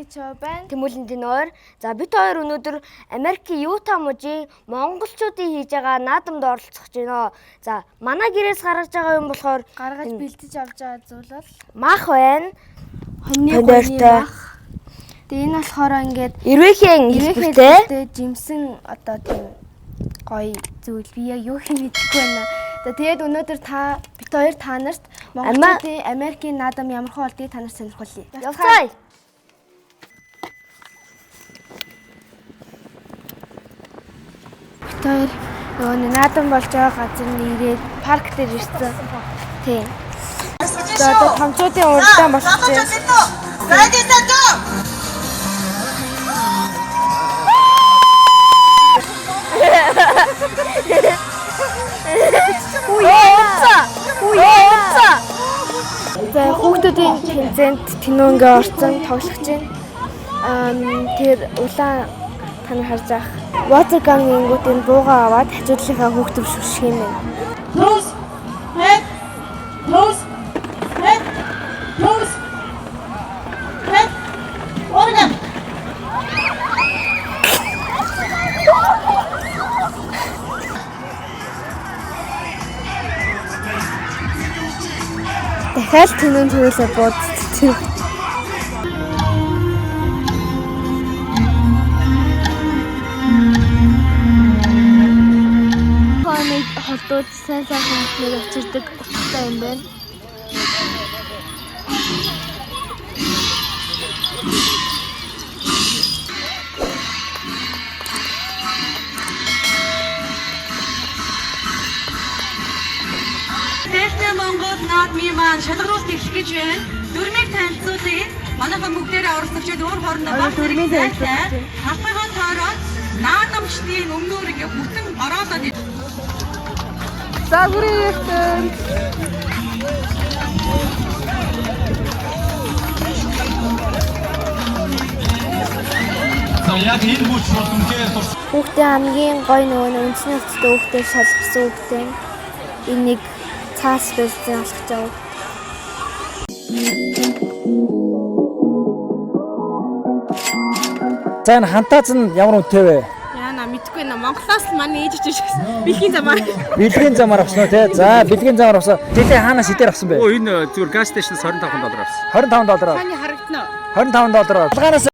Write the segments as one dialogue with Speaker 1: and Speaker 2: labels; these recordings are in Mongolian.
Speaker 1: Чоо байна.
Speaker 2: Тэмүүлэн Диноор. За, бид хоёр өнөөдөр Америкийн Юта мужийн монголчуудын хийж байгаа наадамд оролцох гэж байна. За, манай гэрээс гаргаж байгаа юм болохоор
Speaker 1: Гаргаж бэлтэж авч байгаа зүйл бол
Speaker 2: мах байна.
Speaker 1: хоньны
Speaker 2: Хониортой.
Speaker 1: гуйны мах. Тэгээ энэ болохоор ингээд
Speaker 2: Эрвэхийн хэлбэртэй.
Speaker 1: хэлбэртэй жимсэн одоо тийм гоё зүйл. Би яг юу юм мэдэхгүй байна. За, тэгээд өнөөдөр та бид хоёр та нарт монголчуудын Америкийн наадам ямар хөө болдгийг та нарт сонирхуулъя.
Speaker 2: Явцгаая.
Speaker 1: Бид хоёр нөгөө нэг наадам болж байгаа газар нь ирээд парк дээр ирсэн. Тийм. За, одоо томчуудын уралдаан болох гэж байна. За, хүүхдүүдийн тэмцээнд тэнүү ингээ орцсон тоглох чинь. Тэр улаан та нар харж байх. Water gun гингүүд энэ буугаа аваад хажуудлынхаа хүүхдүүд шүрших юм байна.
Speaker 3: Close. Head. Close. Head. Close. Head. Oregon.
Speaker 1: Дахиад тэнүүн төрөлөө буудчих. Хоног холдууд сайн сайхан нүг авчирдаг утгатай юм байна.
Speaker 3: Дэлхний Монгол наадмын маань шалгаруулалт эхлэх гэж байна. Дөрмийг танилцуулъя. Манайхан бүгдээрээ оролцогчид өөр хоорондоо баг
Speaker 1: дөрмийн
Speaker 3: зэрэг
Speaker 1: танилцуулж
Speaker 3: зайтай. Талбайгаа тойроод наадамчдын өмнөр ингээ бүтэн ороолоод
Speaker 1: За, бүрээ.
Speaker 4: За, яг энэ бүч бол үнэхээр турш
Speaker 1: Хүүхдийн хамгийн гоё нөгөө нэг үндэсний хувцастай хүүхдээ шалгарсан хүүхдээ энэ нэг цаас барьсан алхаж байгаа.
Speaker 5: За, энэ хантааз нь ямар үнэтэй вэ?
Speaker 6: Яна мэдгүй нэ, Монголоос л манай ээж чиж гэсэн. Бэлгийн замаар.
Speaker 5: Бэлгийн замаар авсан уу те? За, бэлгийн замаар авсан. Тэгэлээ хаанаас хэдээр авсан бэ?
Speaker 7: Оо, энэ зүгээр gas station-аас 25 доллар авсан.
Speaker 5: 25 доллараар.
Speaker 6: Таны харагдана уу?
Speaker 5: 25 доллараар. Малгаанаас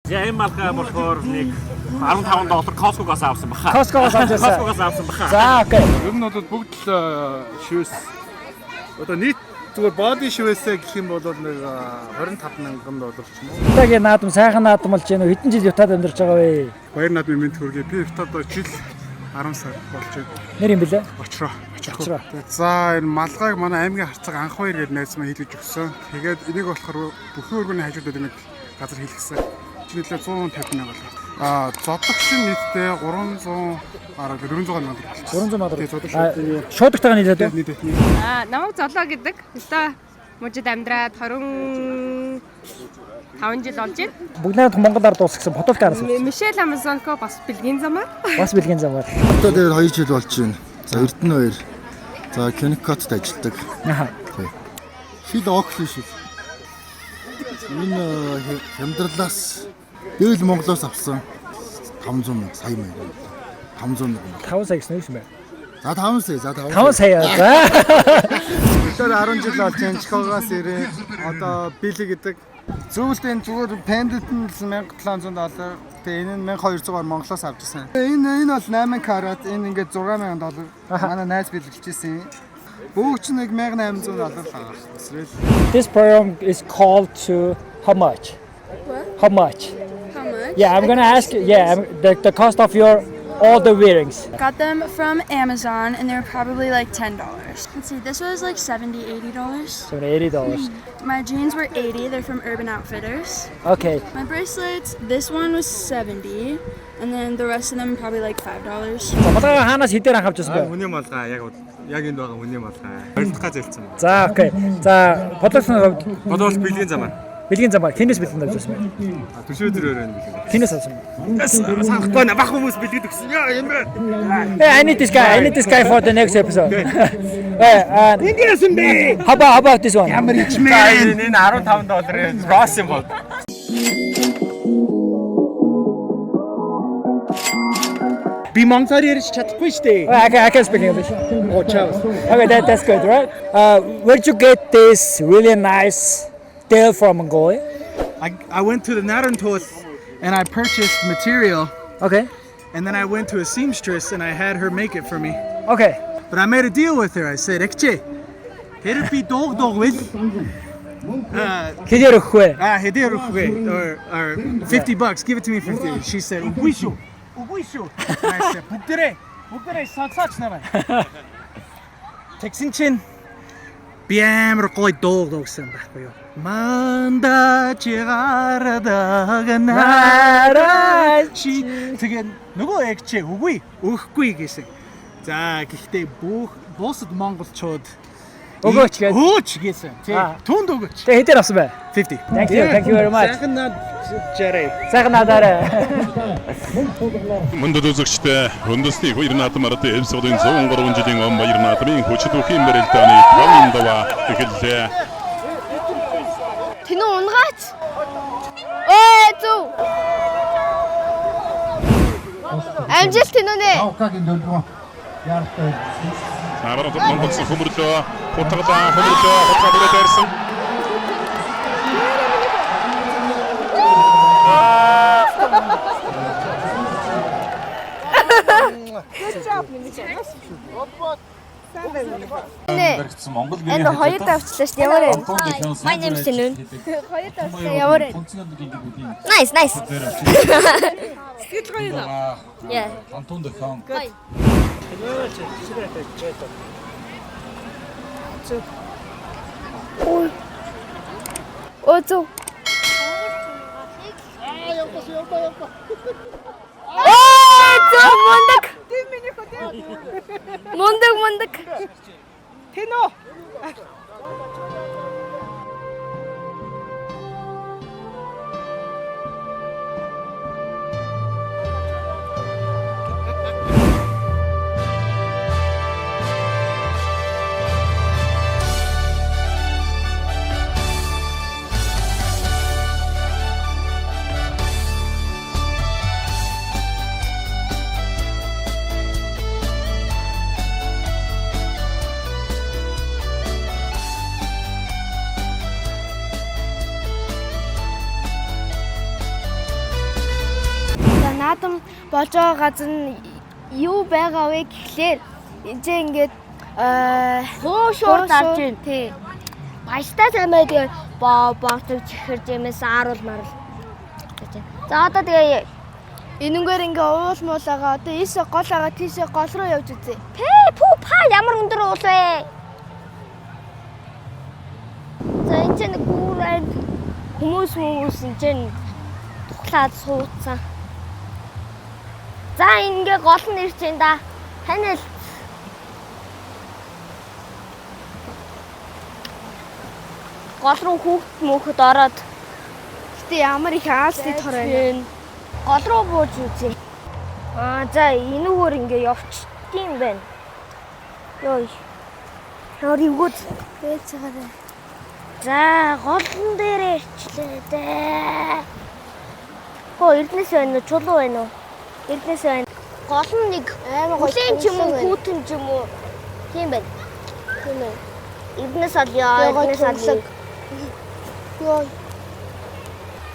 Speaker 8: За, энэ малгай болохоор нэг 15 доллар Costco-гоос авсан баха.
Speaker 5: Costco-гоос авч ирсэн.
Speaker 8: Costco-гоос авсан баха.
Speaker 5: За, okay.
Speaker 9: Ер нь бол бүгд л шивээс, одоо нийт зүгээр body шивээсээ гэх юм бол нэг 25 мянган доллар ч юм уу.
Speaker 5: Удаагийн наадам сайхан наадам болж байна уу? Хэдэн жил Ютад амьдарч байгаа вэ?
Speaker 9: Баяр наадмын мэнд хүргэе. Би Ютад жил 10 сар болж байна.
Speaker 5: Нэр юм бэлээ?
Speaker 9: Очроо.
Speaker 5: Очроо.
Speaker 9: За, энэ малгайг манай аймгийн харцаг анх хоёр гээд найз маань хийлгэж өгсөн. Тэгээд энийг болохоор бүхэн өргөний хажууд нэг газар хийлгэсэн. Чи нэлээ 150 мянга болоо. А зодогч нь нийтдээ 300 гаруй 400 мянга болчихсон.
Speaker 5: 400 доллар.
Speaker 9: Тэгээ зодогч
Speaker 5: Шуудагтайгаа нийлээд үү?
Speaker 9: нийтдээ.
Speaker 6: Аа, намайг Золоо гэдэг. Өстой мужид амьдраад 25 жил болж байна.
Speaker 5: Бүгд найрамдах Монгол ард улс гэсэн футболк араас авсан.
Speaker 6: Мишель Амазонко бас бэлгийн замаар.
Speaker 5: Бас бэлгийн замаар.
Speaker 10: Одоо тэгээд 2 жил болж байна. За, Эрдэнэ хоёр. За, Кенникотт ажилладаг.
Speaker 5: Аха.
Speaker 10: Шил Окли шил. Энэ хямдралаас Дээл Монголоос авсан 500 мянга сая мянга. 500 мянга.
Speaker 5: 5 сая гэсэн үг юм байна.
Speaker 10: За, 5 сая. За, 5
Speaker 5: 5 сая. За.
Speaker 9: Тэр 10 жил болж байна. Чикагоос ирээ. Одоо Билли гэдэг. Зөвлөлт энэ зүгээр pendant нь 1700 доллар. Тэгээ энэ нь 1200-аар Монголоос авч ирсэн. Энэ бол 8 карат, энэ ингээд 6000 доллар. Манай найз бэлгэлжсэн. Бөөгч нэг 1800 доллар л байгаа. Эсвэл
Speaker 5: This program is called to how much?
Speaker 1: What?
Speaker 5: How much?
Speaker 11: How much?
Speaker 5: Yeah, I'm gonna ask you. Yeah, the cost of your all the wearings.
Speaker 11: Got them from Amazon and they were probably like $10. Let's see, this was like $70, $80.
Speaker 5: So $80.
Speaker 11: My jeans were 80. They're from Urban Outfitters.
Speaker 5: Okay.
Speaker 11: My bracelets, this one was 70, and then the rest of them probably like $5.
Speaker 5: За, малгай хаанаас хэдээр анх авч ирсэн бэ?
Speaker 7: Хүний малгай яг энд байгаа хүний малгай. Барилдах зэлцэн байна.
Speaker 5: За, okay. За, бодлогын хувьд
Speaker 7: Бодвол бэлгийн замаар.
Speaker 5: Бэлгийн замаар хэнээс бэлэн авч ирсэн бэ?
Speaker 7: Төшөө зөрөөр байна бэлэг.
Speaker 5: Хэнээс авсан бэ?
Speaker 7: Санахгүй байна. Бах хүмүүс бэлгэд өгсөн. Яа юм бэ?
Speaker 5: Hey, I need this guy. I need this guy for the next episode. Hey,
Speaker 7: Энгээс юм бэ?
Speaker 5: how about this one?
Speaker 7: Ямар ичмэн. Энэ 15 долларын Ross юм бол.
Speaker 9: Би монголоор ярьж чадахгүй шүү дээ.
Speaker 5: I can speak English.
Speaker 9: Oh, чаус.
Speaker 5: Okay, that's good, right? Where'd you get this really nice deal from Mongolia?
Speaker 9: I went to the Narantuul and I purchased material.
Speaker 5: Okay.
Speaker 9: And then I went to a seamstress and I had her make it for me.
Speaker 5: Okay.
Speaker 9: But I made a deal with her. I said, "Эгчээ, хэрэг би дууг дуугвал
Speaker 5: Хэдээр өгөх вэ?
Speaker 9: Хэдээр өгөх вэ? Or $50, give it to me 50." She said, "Үгүй шүү. Үгүй шүү." And I said, "Бүгдээрээ, бүгдээрээ сонсооч намайг." Тэгсэн чинь би амар гоё дууг дуугсан байхгүй юу? Манда чигардаг нараа чи тэгээ нөгөө эгчээ үгүй өгөхгүй гэсэн. За, гэхдээ бүх бусад монголчууд
Speaker 5: Өгөөч гээд.
Speaker 9: Өгөөч гэсэн. Тий. Түүнд өгөөч.
Speaker 5: Тэгээ хэдээр авсан бэ?
Speaker 9: 50.
Speaker 5: Thank you. Thank you very much.
Speaker 9: Сайхан над жарай.
Speaker 5: Сайхан наадаарай.
Speaker 12: Мөндөд үзэгчдээ, үндэсний хоёр наадам ардын эвсглийн 103 жилийн он баяр наадмын хүчит үхийн барилдааны 5 даваа эхэллээ.
Speaker 1: Тэнүү унгаач. Өө, зөв. Амжилт, Тэнүүнэ.
Speaker 12: Баруун талд Монголын хөмөрлөө, хутгалаа, хөмөрлөө, хутгаа бүрээ дайрсан.
Speaker 1: Good job. Нэ. Энэ хоёр давчлаа шүү дээ. Ямар вэ?
Speaker 2: My name is Тэнүүн.
Speaker 1: Хоёр давчлаа, ямар вэ?
Speaker 2: Nice, nice.
Speaker 6: Сэтгэл гоё юм.
Speaker 2: Yeah.
Speaker 5: Good.
Speaker 1: Ой. Өө, зөв. Өө, зөв, мундаг. Мундаг, мундаг.
Speaker 6: Тэнүү.
Speaker 1: За, наадам болж байгаа газар нь юу байгаа вэ гэхлээр энэ ингээд
Speaker 2: Хуу шуур дарж байна.
Speaker 1: Тий.
Speaker 2: Баястай сайн байдаг боо боотог чихэр жимээс ааруул марал. гэж байна. За, одоо тэгээ
Speaker 1: Энэнгээр ингээ уул муул байгаа. Одоо ийшээ гол байгаа, тийшээ гол руу явж үзье.
Speaker 2: Пэ пү па, ямар өндөр уул вэ? За, энэ чинь гүүр байна. Хүмүүс энэ чинь тухлаад суудсан. За, ингээ гол нь ирж байна да. Танил. Гол руу хүүхд мөөхөд ороод
Speaker 1: Гэтэ ямар их аалсны тор байна.
Speaker 2: Гол руу бууж үзье. Аа, за, энүүгээр ингээ явчдığım байна. Йой. Ямар эвгүүд
Speaker 1: Байж байгаа.
Speaker 2: За, голн дээр ирчлээ дээ. Хөө, Эрдэнэс байна уу? Чулуу байна уу? Эрдэнэс байна. Гол нь нэг
Speaker 1: Амар гоё
Speaker 2: хүлэн ч юм уу,
Speaker 1: тунсан байна.
Speaker 2: хүүтэн ч юм уу. Тийм байна.
Speaker 1: Тийм ээ.
Speaker 2: Эрдэнэс олё,
Speaker 1: Тэгээ гоё
Speaker 2: Эрдэнэс олё.
Speaker 1: тунлаг. Йой.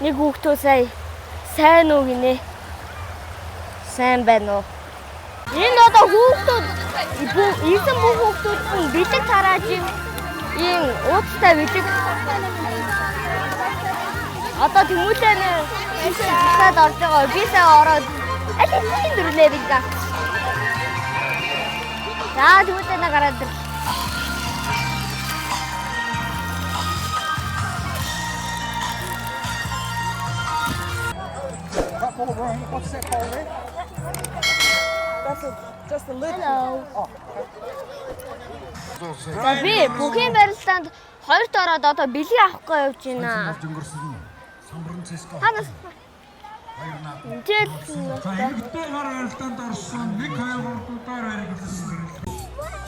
Speaker 2: Нэг хүүхдөө сая сайн уу гинэ. Сайн байна уу? Энэ одоо хүүхдүүд ирсэн бүх хүүхдүүд нь бэлэг тарааж юм. Ийм ууцтай бэлэг. Одоо тэмүүлээ нэ тийшээ орж байгаа. Би сая ороод аль хэдийн дүрлээ би да. За, тэмүүлээ нэ гараад ир.
Speaker 9: What's that called?
Speaker 13: Just a little.
Speaker 2: Hello.
Speaker 13: Oh.
Speaker 2: За би бүхийн барилдаанд хоёрт ороод одоо бэлэг авахгүй явж байна. Та нас Жил
Speaker 4: барилдаанд орсон 1 2 3 дугаар баригдсан.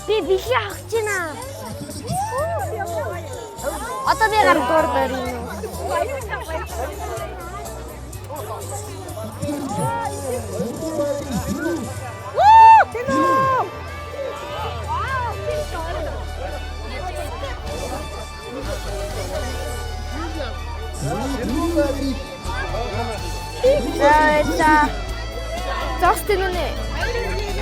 Speaker 2: би бэлэг авах гэж байна. Одоо би гардуур барина. Вуу! Тэнүү! За за.
Speaker 1: Зогс тэнүү нэ.
Speaker 2: А?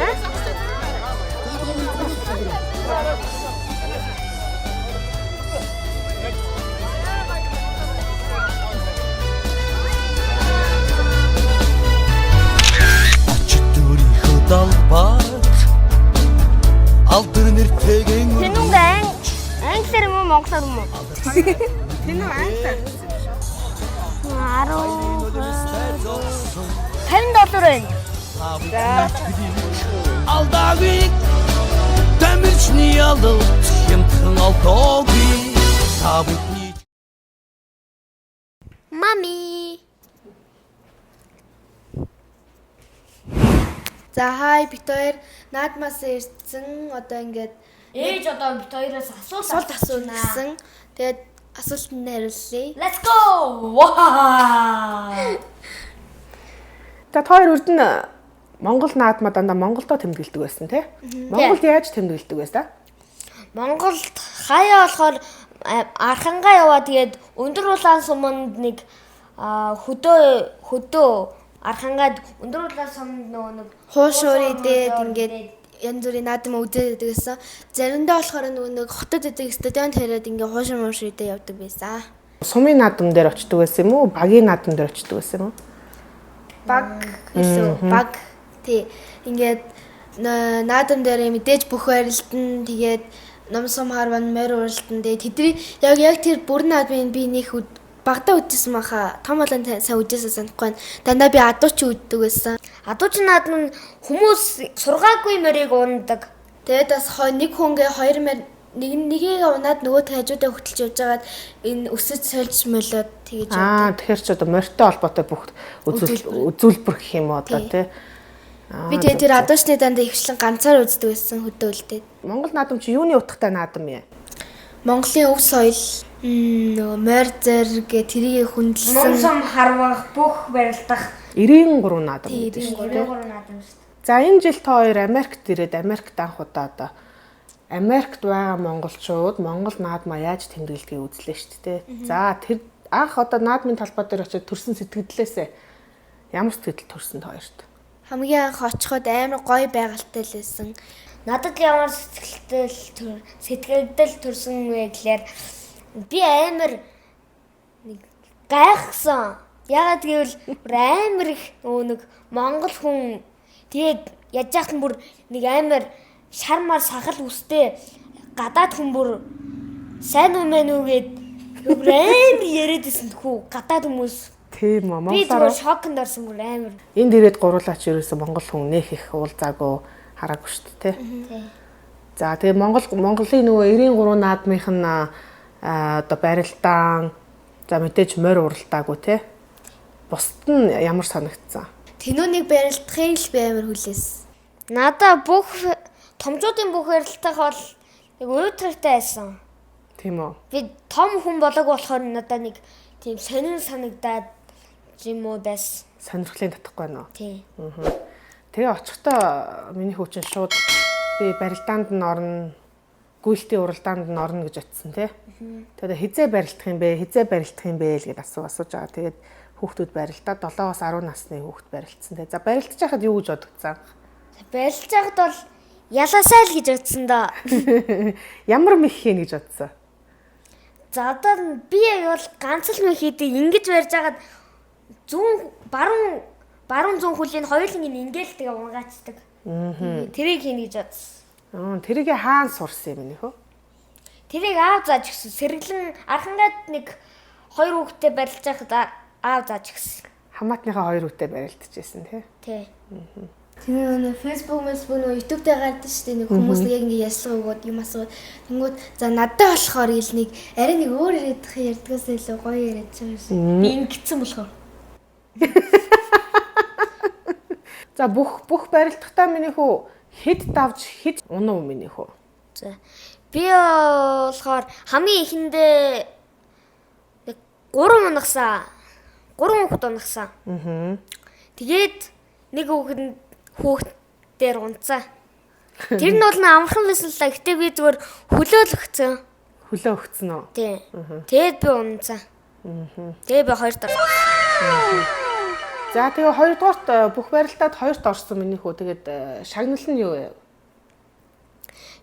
Speaker 14: Очтөрийнхөө далбар алдар нэртэйгэн
Speaker 2: Тэнүүнгээ англиар юм уу монголоор юм уу?
Speaker 6: Тэнүү англиар.
Speaker 2: 10 50 доллар байна.
Speaker 6: За.
Speaker 14: Алдаагүй тамирчны ялалт хямдхан олдоогүй та бүхний
Speaker 2: Мами.
Speaker 1: За хай бит хоёр наадмаас ирсэн одоо ингээд
Speaker 2: Ээж одоо бит хоёроос асуулт
Speaker 1: асуулт асууна гэсэн. Тэгээд асуултанд хариулъя.
Speaker 2: Let's go. Wow.
Speaker 15: За та хоёр урд нь Монгол наадмаа дандаа Монголдо тэмдэглэдэг байсан тий? Монголд яаж тэмдэглэдэг байсан?
Speaker 2: Монголд хаяа болохоор архангаа яваа тэгээд өндөр улаан суманд нэг хөдөө архангаад өндөр улаан суманд нөгөө нэг
Speaker 1: Хуушуур идээд ингээд янз бүрийн наадам үзээд байдаг гэсэн. Заримдаа болохоор нөгөө нэг хотод байдаг стадион тариад ингээд хуушуур муушуур идээ явдаг байсан.
Speaker 15: Сумын наадам дээр очдөг байсан юм уу? Багийн наадам дээр очдөг байсан юм уу?
Speaker 1: Баг гэсэн баг тий ингээд наадам дээр мэдээж бүх барилтан тэгээд ном сум харван морь уралтан тэгээд тэдний яг тэр бүр наадмын би нэх багтаа үдчихсэн баха том олон сайн үдчихсэн санахгүй байна. Дандаа би адууч үддэг байсан.
Speaker 2: Адууч наадам нь хүмүүс сургаагүй морийг унадаг.
Speaker 1: Тэгээд бас нэг хүнгээ хоёр морь нэг нэгийг унаад нөгөөх хажуудаа хөтөлж явж байгаад энэ өсөж сольж молоод тэгэж
Speaker 15: Аа тэгэхээр ч одоо морьтой холбоотой бүх үзүүлбэр гэх юм уу одоо тий.
Speaker 1: Би тэгээд тэр адуучны дандаа ихвчлэн ганцаар үздэг байсан хөдөө үлдээд.
Speaker 15: Монгол наадам чи юуны утгатай наадам юм?
Speaker 1: Монголын өв соёл нөгөө морь зэрэг тэрийг хүндэлсэн.
Speaker 2: Ном сум харвах бүх барилдах
Speaker 15: 93 наадам гэдэг шүү дээ.
Speaker 2: 93 наадам шүү дээ.
Speaker 15: За энэ жил та хоёр Америкт ирээд Америкт анх удаа одоо Америкт байгаа монголчууд Монгол наадмаа яаж тэмдэглэдгийг үзлээ шүү дээ. За тэр анх одоо наадмын талбай дээр очиод төрсэн сэтгэлдэлээсээ ямар сэтгэл төрсөн та хоёрт?
Speaker 1: Хамгийн анх очиход амар гоё байгальтай л байсан.
Speaker 2: Надад ямар сэтгэлдэл төрсөн вэ гэхээр би амар нэг гайхсан. Яагаад гэвэл бүр амар их нөгөө нэг монгол хүн тэгээд яаж яах нь бүр нэг амар шар мар сахал үстэй гадаад хүн бүр сайн уу мэн үү гэд бүр амар яриад байсан тхүү гадаад хүмүүс.
Speaker 15: Тийм үү
Speaker 2: Би
Speaker 15: монголоор
Speaker 2: зүгээр шоконд орсон бүр амар.
Speaker 15: энд ирээд гурлаач ерөөсө монгол хүн нэх их уулзаагүй хараагүй шүү дээ.
Speaker 2: Тий.
Speaker 15: За тэгээ Монголын нөгөө 93 наадмынх нь одоо барилдаан за мэдээж морь уралдаагүй те. Бусд нь ямар санагдсан?
Speaker 1: Тэнүүнийг барилдахыг л би амар хүлээсэн.
Speaker 2: Надаа бүх томчуудын бүх барилдах бол нэг уйтгартай байсан.
Speaker 15: Тийм үү?
Speaker 2: Би том хүн болоог болохоор надаа нэг тийм сонин санагдаад юм уу байсан.
Speaker 15: Сонирхлын татахгүй байна уу?
Speaker 2: Тийм.
Speaker 15: Тэгээ очихдоо миний хүү чинь шууд би барилдаанд нь орно, гүйлтийн уралдаанд нь орно гэж очсон тий. Тэгээд хизээ барилдах юм бэ? Хизээ барилдах юм бэ л гэдээ асууж байгаа. Тэгээд хүүхдүүд барилдаа 7-оос 10 насны хүүхд барилдсан тий. За барилдаж байхад юу гэж бодогдсон?
Speaker 2: Барилдаж байхад бол ялаасаа л гэж бодсон доо.
Speaker 15: Ямар мэх хийн гэж бодсон?
Speaker 2: За одоо би яг бол ганц л мэх хийдэг ингэж барьж хагаад зүүн баруун зүүн хөлийн хоёуланг нь ингээл тэгээ унгаачдаг. Тэрийг хийнэ гэж бодсон.
Speaker 15: Тэрийг хаан сурсан юм нөхөө?
Speaker 2: Тэрийг аав зааж өгсөн. Сэргэлэн архангаад нэг хоёр хүүхэдтэй барилж байхад аав зааж өгсөн.
Speaker 15: Хамаатныхаа хоёр хүүтэй барилдаж байсан тий?
Speaker 2: Тий.
Speaker 1: Тэр нэг Facebook, Facebook нөгөө YouTube дээр гардаг шүү дээ. Нэг хүмүүс нэг яг ингэ ярьцлага өгөөд юм асууад. Тэнгүүд за надад болохоор ил нэг арай нэг өөр яриадах ярьдгаас илүү гоё яриад байгаа юм шиг.
Speaker 2: Би ингэсэн болохоор.
Speaker 15: За бүх барилдахдаа миний хүү хэд давж хэд унав миний хүү?
Speaker 2: За би болохоор хамгийн эхэндээ нэг 3 унагсан. 3 хүүхэд унагсан.
Speaker 15: Аа.
Speaker 2: Тэгээд нэг хүүхэд дээр унцсан. Тэр нь бол амархан байсан л та. Гэтэ би зүгээр хөлөө л өгцөн.
Speaker 15: Хөлөө өгцөн үү?
Speaker 2: Тийм. Тэгээд би унцсан. Тэгээд би хоёрт орсон.
Speaker 15: За тэгээ хоёрдугаарт бүх барилдаад хоёрт орсон миний хүү. Тэгээд шагнал нь юу вэ?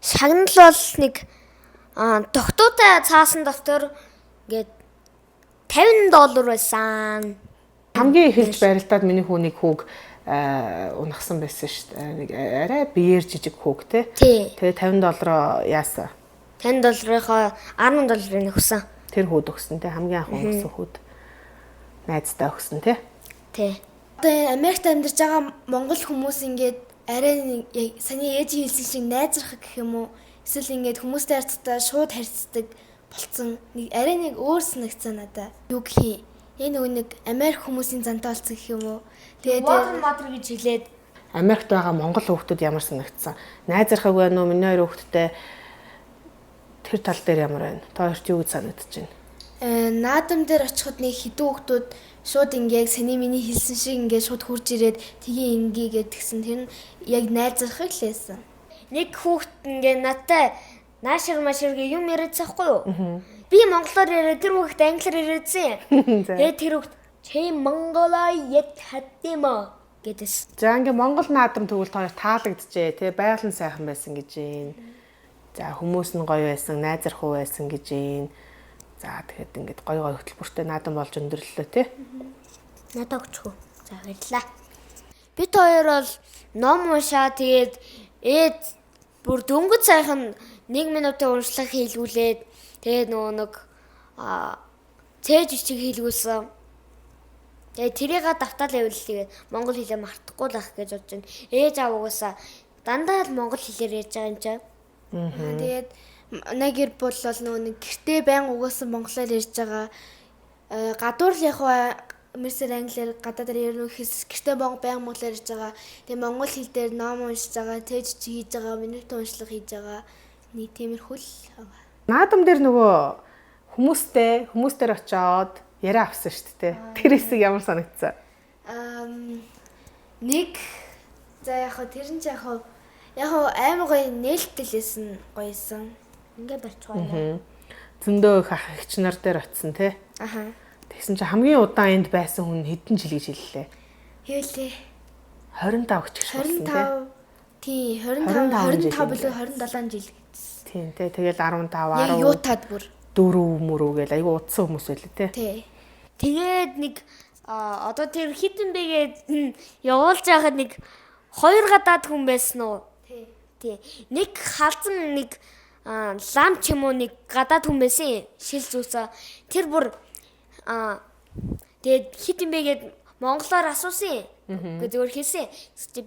Speaker 2: Шагнал бол нэг тогтуутай цаасан дотор ингээд $50 байсан.
Speaker 15: Хамгийн эхэлж барилдаад миний хүү нэг хүүг унахсан байсан шүү дээ. Нэг арай биеэр жижиг хүүг те. Тэгээ $50 яасан?
Speaker 2: $50-ынхоо $10 өгсөн.
Speaker 15: Тэр хүүд өгсөн те. Хамгийн анх өгсөн хүүд найздаа өгсөн те.
Speaker 2: Тий.
Speaker 1: Одоо Америкт амьдарч байгаа монгол хүмүүс ингээд арай нэг саний ээж хэлсэн шиг найзрах гэх юм уу? Эсвэл ингээд хүмүүстэй харьцаа шууд харьцдаг болцсон. Нэг арай нэг өөр санагцсан надаа. Юу гэх юм? Яг нөгөө нэг Америк хүмүүсийн зантай болсон гэх юм уу? Тэгээд
Speaker 2: Water mother гэж хэлээд
Speaker 15: Америкт байгаа монгол хүүхдүүд ямар санагдсан? Найзрахаг байна уу? Миний хоёр хүүхэдтэй тэр тал дээр ямар байна? Та хоёрт юу гэж санагдаж байна?
Speaker 1: Наадам дээр очиход нэг хэдэн хүүхдүүд шууд ингээ яг саний миний хэлсэн шиг ингээ шууд хурж ирээд тгий ингээ гэдгсэн. Тэр нь яг найзрахыг л байсан.
Speaker 2: Нэг хүүхд ингээ надтай наашир машир гэ юм яриадсан хгүй юу? Би монголоор яриад тэр хүүхд англиар яриадсан. Тэгээд тэр хүүхд чи монголоо яд хаттимо гэдээс.
Speaker 15: За ингээ монгол наадам тэгвэл та хоёр таалагдчихэ тий, байгаль нь сайхан байсан гэж юм. За хүмүүс нь гоё байсан, найзрах уу байсан гэж юм. За тэгэхэд ингээд гоё гоё хөтөлбөртэй наадам болж өндөрлөлөө тий.
Speaker 2: Надад өгч хөө. За баярлаа. Бид хоёр бол ном уншаа тэгээд ээд бүр дөнгөж сайхан 1 минутын уншлага хийлгүүлээд тэгээд нөгөө нэг цээж бичиг хийлгүүлсэн. Тэгээд тэрийг давтаал явуул тэгээд монгол хэлээ мартахгүй л ах гэж бодож байна. Ээж аав угаасаа дандаа л монгол хэлээр ярьж байгаа юм чаа.
Speaker 1: Тэгээд манай гэр бүл бол нөгөө нэг гэртээ байнга угаасан монголоор ярьж байгаа. Гадуур л яг мэрсэр англиар гадаадаар ярина гэхээс гэртээ байнга монголоор ярьж байгаа. Тэгээ монгол хэл дээр ном уншиж байгаа, цээж хийж байгаа, минутын уншлага хийж байгаа. Нэг тиймэрхүү л байгаа.
Speaker 15: Наадам дээр нөгөө хүмүүс дээр очиод яриа авсан шүү дээ. Тэр хэсэг ямар санагдсан?
Speaker 1: Нэг за яг хөө тэр нь яг хөө амар гоё нээлттэй лсэн гоёсэн.
Speaker 2: Ингээ барьчих гоё.
Speaker 15: Зөндөө их ах эгч нар дээр очисон тий.
Speaker 1: Аха.
Speaker 15: Тэгсэн чинь хамгийн удаан энд байсан хүн хэдэн жил гэж хэллээ?
Speaker 1: Хэлээ.
Speaker 15: 25 гэж хэлсэн тий.
Speaker 1: 25. Тий, 25 25 билүү 27 жил гэсэн.
Speaker 15: Тийм тий. Тэгэл 15
Speaker 1: 10. Яг юутад бүр
Speaker 15: 4 мөрөө гээл айгу удсан хүмүүс байлээ тий.
Speaker 1: Тий.
Speaker 2: Тэгээд нэг одоо тэр хитэн бэгээд явуулж байхад нэг хоёр гадаад хүн байсан уу?
Speaker 1: Тий.
Speaker 2: Тий. Нэг халзан нэг лам ч юм уу нэг гадаад хүн байсан. Шил зүүсэ. Тэр бүр тэгээд хитэн бэгээд монголоор асуусан. Гэ зүгээр хэлсэн. Чи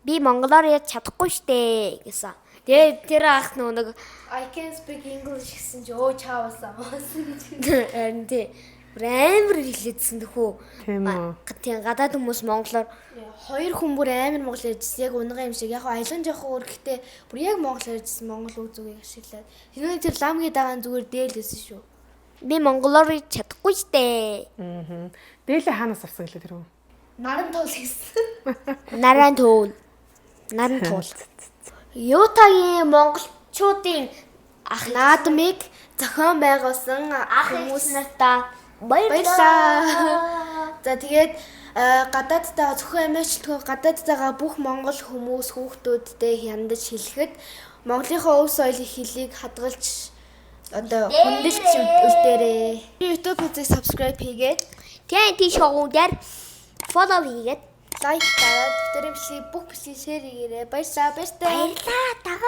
Speaker 2: би монголоор яаж чадахгүй штэ гэсэн. Тэгээд тэр ах нөгөө нэг
Speaker 1: I can speak English гэсэн чи өө чаавсан гэж.
Speaker 2: Харин тий. Амар хэлээдсэн төхөө.
Speaker 15: Тийм үү.
Speaker 2: Тийм гадаад хүмүүс монголоор
Speaker 1: хоёр хүн бүр амар монгол ярьжсэн. Яг унагаа юм шиг. Яг аялан жоох өөр гэхдээ бүр яг монгол ярьжсэн. Монгол үг зүгийг ашиглаад. Тэрний тэр ламгийн дагаан зүгээр дээлсэн шүү.
Speaker 2: Би монголоор чадахгүй штэ.
Speaker 15: Аа. Дээлээ хаанаас авсан гэлээ тэр хүн?
Speaker 1: Наран туул гэсэн.
Speaker 2: Наран туул. Наран туул. Ютагийн монголчуудын
Speaker 1: ах наадмыг зохион байгуулсан
Speaker 2: ах хүмүүс нартаа
Speaker 1: баярлалаа. За тэгээд гадаадтайгаа зөвхөн Америкчдгүй гадаадтайгаа бүх монгол хүмүүс хүүхдүүдтэй хяндаж хэлэхэд Монголынхоо өв соёлын хэлийг хадгалж одоо хүндэлж үлдээрэй. YouTube хуудсыг subscribe хийгээд
Speaker 2: TNT шоу дээр follow хийгээд
Speaker 1: лайк дараад битэрийн бичлэгийг бүх бичлэгийг шеэр хийгээрэй. Баярлалаа. Баяртай.
Speaker 2: Баярлалаа. Дагаа.